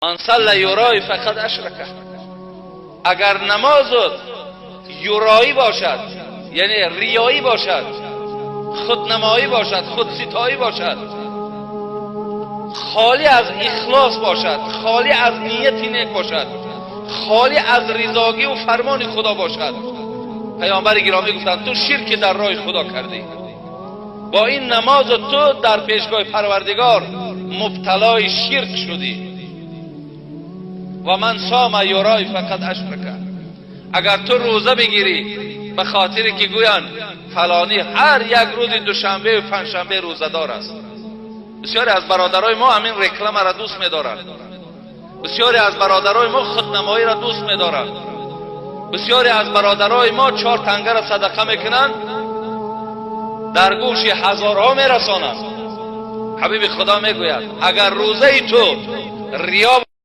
من صلى يرائي فقد أشرك. Агар намозат юроӣ бошад, яъне риёӣ бошад, худнамоӣ бошад, худситоӣ бошад, холӣ аз ихлос бошад, холӣ аз нияти нек бошад, холӣ аз ризогӣ ва фармони Худо бошад, паёмбари гиромӣ гуфтанд, ту ширки дар роҳи Худо кардӣ. Бо ин намози ту дар пешгоҳи Парвардигор мубталои ширк шудӣ. ومن صام يرائي فقد أشرك. Агар ту рӯза бигирӣ ба хотире ки гӯянд фалонӣ ҳар як рӯзи душанбе ва панҷшанбе рӯзадор аст. Бисёре аз бародарои мо ҳамин рекламаро дӯст медоранд. Бисёре аз бародарои мо худнамоиро дӯст медоранд. Бисёре аз бародарои мо чор тангаро садақа мекунанд, дар гӯши ҳазорҳо мерасонанд. Ҳабиби Худо мегӯяд, агар рӯзаи ту риё